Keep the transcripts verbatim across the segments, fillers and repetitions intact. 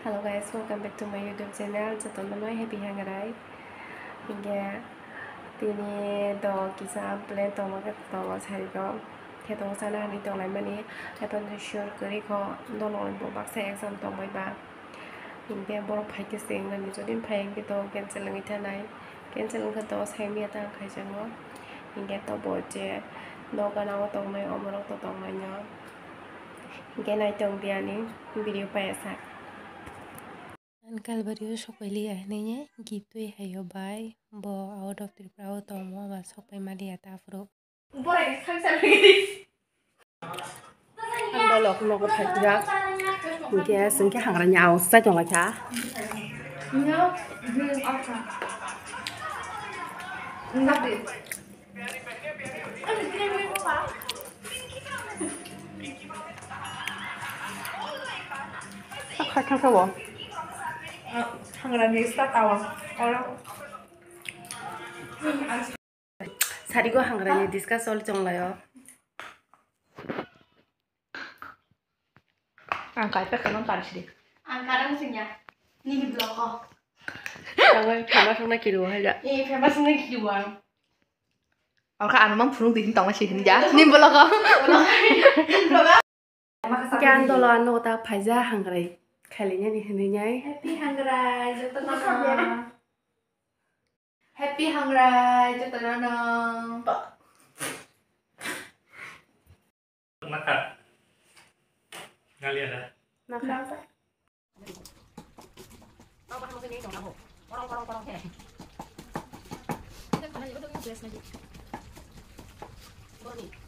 Hello guys, welcome back to my YouTube channel. Jotono no happy hangrai. Hinkhe tini to kisa plan tongma khe tongo sari rok. Khe to sana hinwi tonglaimani. Happen to sure kwrwi kho, dolong bo baksa exam tongbai ba. Hinkhe borok phaikhe se wngnani, jodi phai hinkhe to cancel wngwi thanai. Cancel wngkha to saimanya ta ang khaijakno. Hinkhe to bo je nokgana o tongnai, omorok to tongnai no. Hinkhe naitong di ani video paiyasa. Ang Kalbario sokpailiya hinwi giftwi hayo bai bo out of Tripura o tongmo ba sokpai maliya ta aphuru. Ang dolok nogo phaikha. Hinkhe chwng khe hangrani ausa tonglaikha. Hangrani start awa. Sarigo hangrani discuss choli chonglaio. Ang kaisa kheno kansidi. Ang karang singya. Nini blog o. Ang famous wngna kiriwo hai da. Eh, famous wngna kiriwo ang. Ang kha ano mang phunuk di hin tongna si hin ja. Nini blog o. Khe ang dolo ano ta phaija hangrai khailainyani hinwi nai. Happy hangrai jotono. Happy hangrai jotono. Nakha. Naliya da. Nakha.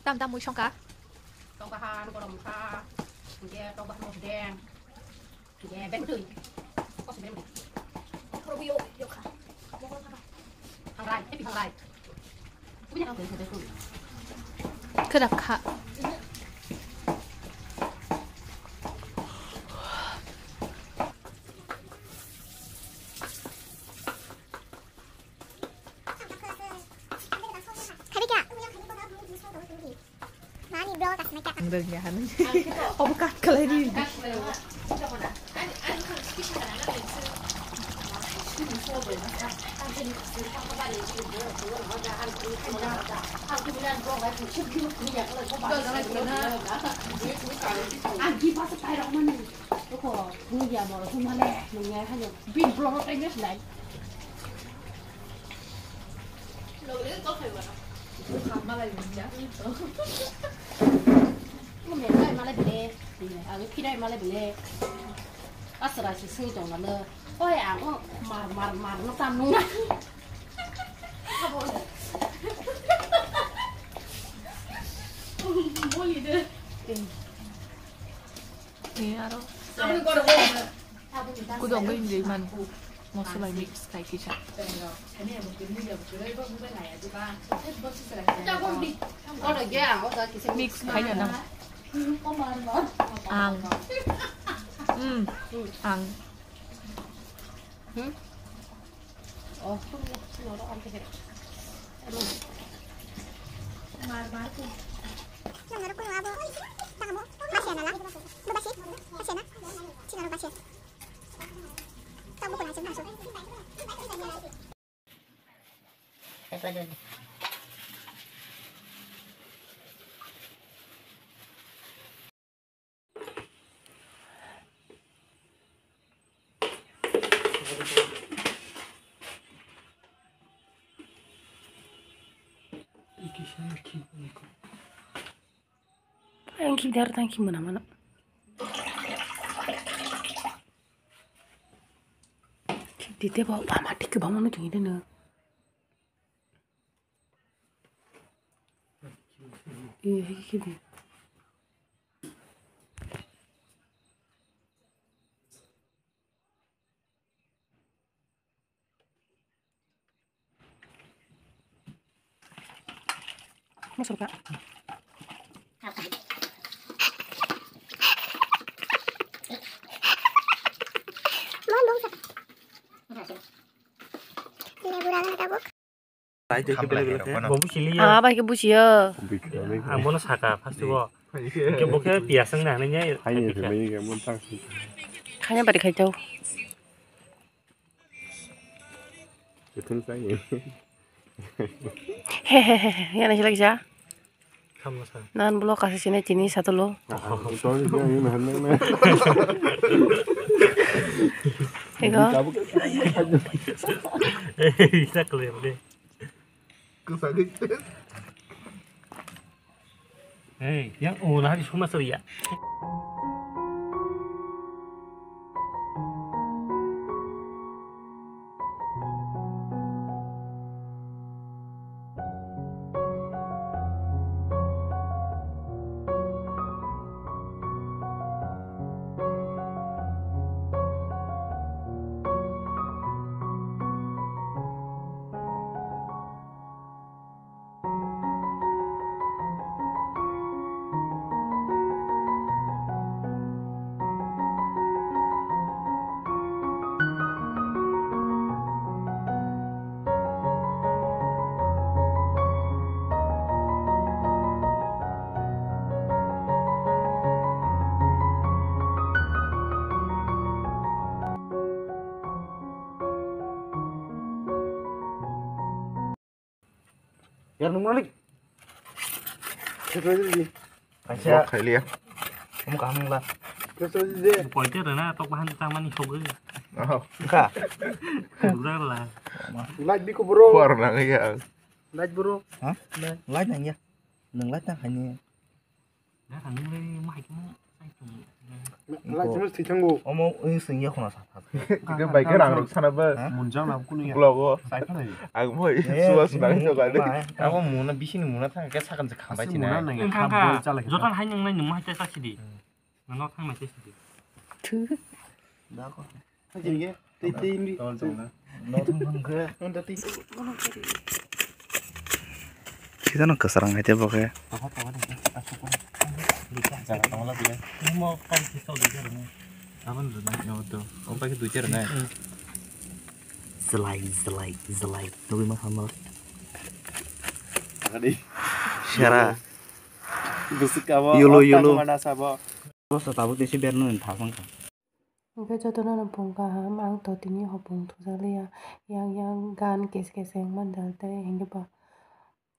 Tam tam mui songkha. Tokbahan, koromsa, hingke tokbahan mosdeng, hingke bebtui. Kos bebtui. Hangrai, happy hangrai. Kwrak kha. Ang rwngya hinwi. Obo cut khlai di. Ang giba se pairok mani. Oko, nungya borok hwnmale, nungya hano. Big brother tengya sinai. Malai bele, agi phirai malai bele. Asra si sui tong nalo. Oi, ang o mar, mar, mar no tam nung. Boli de. Ni aro. Kudong bai hinwi man. Moso bai mix khai kisa. Mix khai na. Ang. Hmm. Ang. Hmm? Oh, sini, sini, orang ambil. Mar, mar, tu. Yang ada kuno apa? Tak kamu? Masih ada lah. Lu masih? Masih ada? Sini, masih. Tak buku lah, masuk. Ang kibdi aro tang kimana mana. Kibdi tebo mama tik bang mano tong ide no. Iya, iki di. Masuk, Kak. Lebur aja tabuk. Bo buchiliya. Ah, bai khe buchiya. Ang bono saka, first of all. Hingke bo khe piyas wngna hinwi ya. Haini rwmani khe mon tang si. Khaina bari khai tau. Kethung sai. He he he he, yana silak ja. Samla sa. Nan bulo kasi sini tini satu lo. Ah, ah, sorry, ya, ya, ya, ya. Ego. Eh, isa kalian deh. Hey, yang oh, nah, di rumah seria. Yar nung malik. Kaisa. Kaisa. Khailiya. Kamu kaham la. Kaisa di de. Poite rena tok bahan tang mani sogwi. Oh. Ka. Bugar la. Light biko bro. Kuar nang ya. Light bro. Ha? Light. Light nang ya. Nang light nang hani. Light chumui thwi thango. Omo oi sing ya khuna sa. Ke bai ke rang rok sana ba. Ha? Munjang na kunu ya. Blogo. Sai phana. Ang moi suwa suna ni joga de. Abo muna bisini muna thang ke sakam se khambai sini. Muna nang khambai chala. Jotan hai nang nai nung ma hai ta sidi. Nang thang nai sidi. Thu. Da ko. Twi, twi, twi. Tol tong na. No thang thang khe. Ang da twi. Sida no kwsarang hai tei bo khe. Tokha, tokha de. Asuk ko. Jaga tong la bile. Mo kai ki so de jero. Abon rwnai no do. Om pa ki dui jero nai. Zlai, zlai, zlai. Tugui ma hamar. Tokha de. Sera. Busuk kabo. Yolo, yolo. Mana sabo. Bosa tabuk tei se berno thasang kha. Hingke jotono no bung kaham, ang to tini hopung thujaliya, yang yang gan kes kes wng manjal tei hingke ba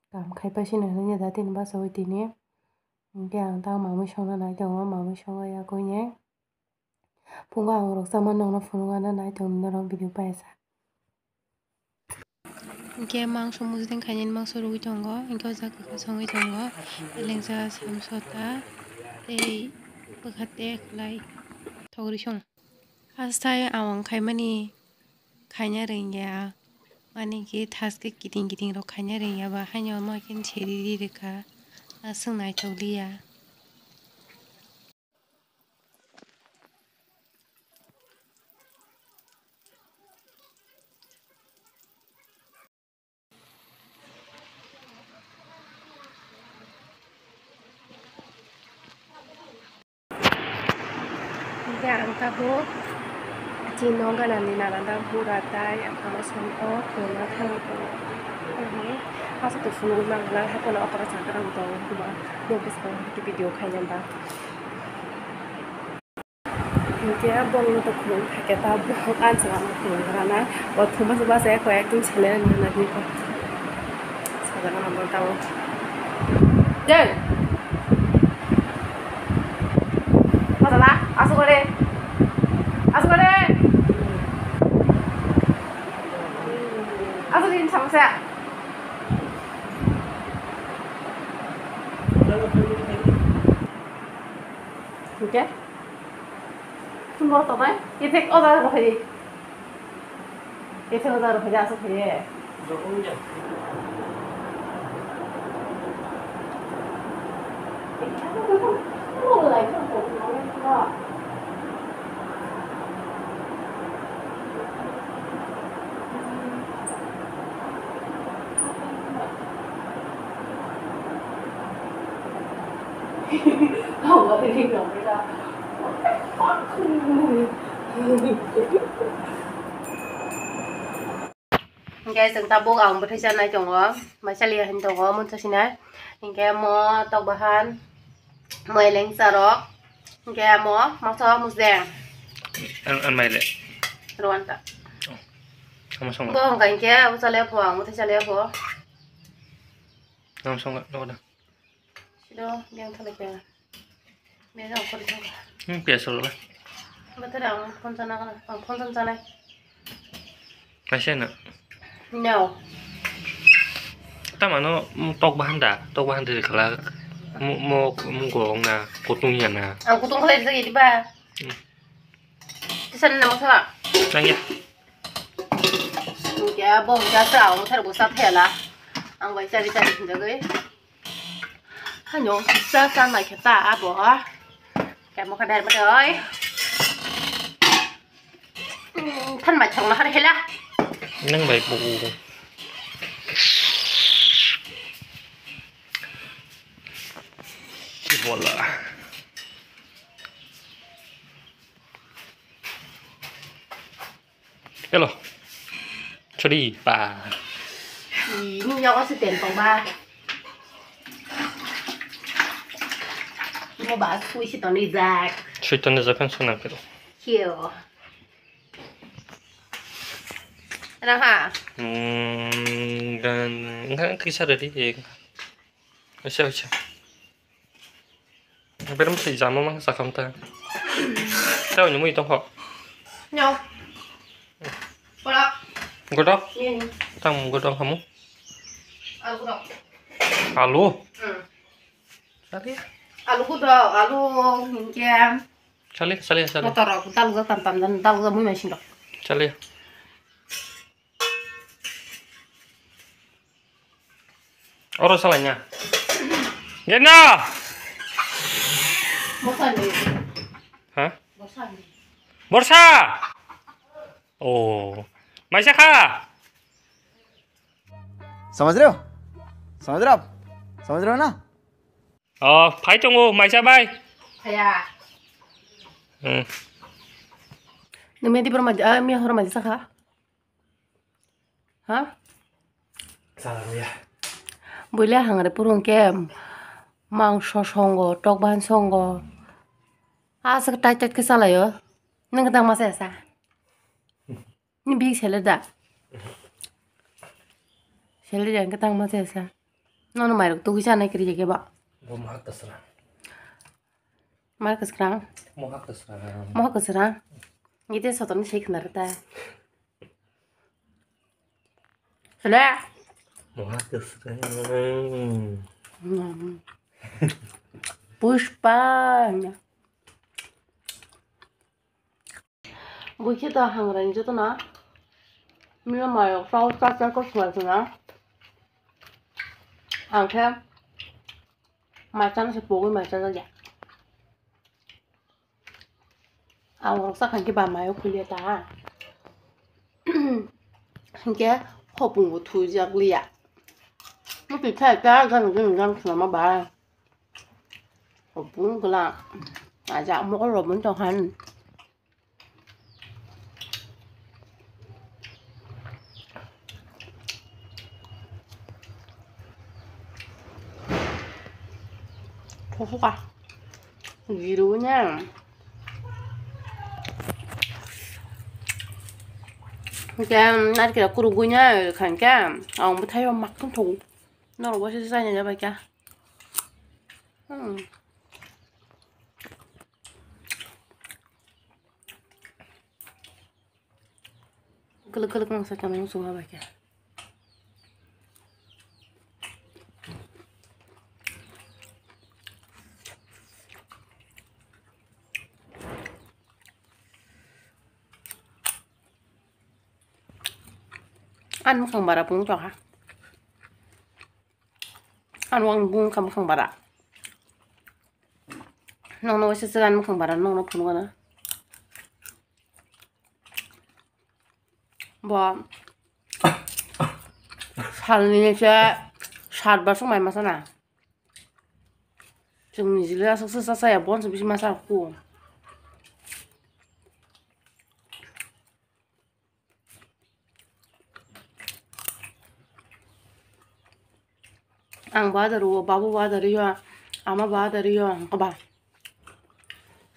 kam khai paisino hinui da tini bachaui tini. Hingke ang tang mamui songna nai tongo, mamui songya yakoini phungo ang rwchapma nokno phunukna nai tongo norok video paisa. Hingke mangso mujudeng khainani mangso rwgwi tongo, hingke o jaga kwchangwi tongo, elengsa samsota tei bwkha tek lai thogri song. Hastai awang khaimani khaina rwngya, ani khe thaske kiting kiting rok khaina rwngya ba haino ma khe seri ri rwkha, aswk naithok liya. Hingke ang tabuk chini nogo ganani nana da bura tai ang tamo songkho khulumna thangwi tongo. Aswk to phunugwi mangla haikhe no okra chakwrang tongo hwnba bo bwskango video khaina ba. Hingke bongni to khulum khaikhe ta bok anchwra no khulum rana bo thuma se bachaya koi ekdom sele rana nagwi ko. Sajagana bo tamo. Jai. Masala, asuk ore. Asuk ore. Asuk din samsa. Oke. Tunggu, tonai. Ithik oda rohai. Ese bazar phai aswk phaiye. Hingke chwng tabuk ang bwthai chanai tongo, mai chaliya hinwi tongo, mungsa sinai. Hingke mo tok bahan, mo eleng charok, hingke mo masa mujeng. An, an mai le. Rwanda. Oh. Tamo songo. Bo hongka hinkhe, abo chale pho, ang muthai chale pho. Tamo songo, no da. Sino, biang thale kya. Biang thale kya. Hmm, piyas solo ba. Bathara ang phone chana kana, ang phone chana. Kaisa na. No. Tamano, mm, tok bahan da, tok bahan de khala. Mo, mo, mo gong na, kutung ya na. Ang kutung khala de ba. Hmm. Tisan na masa. Nang ya. Ya, bo ya sa, ang thar bo sa thela. Ang bai sa, sa, sa, sa. Hano, sa, sa, na khe ta, abo. Kamo ka dar ma oi. Than ma chong na har hela. Nang bai bu. Bola. Hello. Chori pa. Ini nyawa si tentong ba. Mo ba sui si toni jak. Sui toni jak kan sunang pero. Kio. Rang ha. Hmm, gan, enggak kisah dari ya. Acha, acha. Berem tei jama mang sakam ta. Tao ni mui tong ho. No. Pora. Godok. Ini. Tang godok kamu. Alu godok. Alu. Hmm. Sali. Alu godok, alu hingke. Sali, sali, sali. Motor rok dal go tam tam dan dal go mui mai sing rok. Sali. Oro salainya. Gena. Bosan di. Hah? Bosan di. Borsa. Oh. Maisa kha. समझ रहे हो? समझ रहे हो आप? समझ रहे हो ना? Oh, phai tongo, maisa bai. Aya. Hmm. Nung medi berma, ah, mi hor maisa kha. Ha? Salah ya. Buile hangre purung ke mangso songo, tok bahan songo. Asa tait tait ke salayo. Nung ketang masa ya sa. Ni big seller da. Seller yang ketang masa ya sa. Nono mairok tugui sana kiri jake ba. Bo mahak tasra. Mar kwswrang. Moha kwswrang. Moha kwswrang. Ite sotorni sei khna rwta. Sele. Moha kwswrang. Hmm. Pushpa. Buikhe da hangrani jotono. Mila mayok sao cha cha kok swnai khna. Ang khe mai chana se pogwi mai chajak ya. Ang rok sakha khe ba mayo khulia ta. Hinkhe hopung bo thujak liya. Muti thai ta gan gan gan khna ma ba. Hopung gla. Aja mo ko robun tong han. Thoka. Giru nya. Kya narikira kurugwi nya khan kya. Ang bwthaio mak thung thung. Norok bo se chaya nya bai kya. Hmm. Kwlwk kwlwk nang sakha nang chwng bai khe. Ani mwkhang bara phunuk tongkha. Ano ang bung kha mwkhang bara. Nokno waisa se ani mwkhang bara nokno phunukgana. Bo salni se sat bar song mai masa na. Chwngni jili aswk se cha cha ya, bonso bisi masa rw kho. Ang bo adar o, babu bo adar o, ama bo adar o, ang khe ba.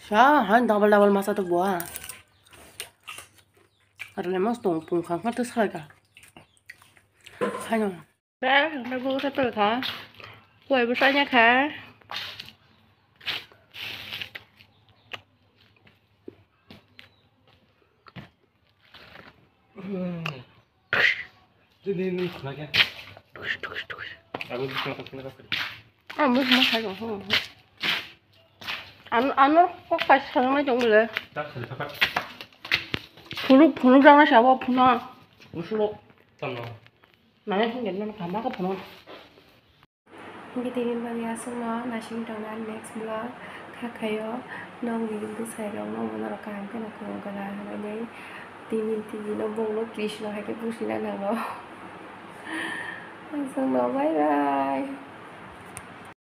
Sa han double double masa to bo a. Rwlai mas tong pung kha kha tei salai kha. Haino. Khe, khe bo khe tong kha. Kuai bo chanya kha. Ang bo ma khai rw. Ano, ano kok kaisa salangmai tong le. Phunuk, phunuk jang na sabo phunuk. Nai hwnwi no kha ma kha phunuk. Hingke tini bagwi aswkno naisingwi tongna next vlog kha khaio. Nokni bwsai rok no norok kaham kheno khulum kana hwnwi tini tini no bongno tris no hai khe busi na nango. Aswkno bye bye.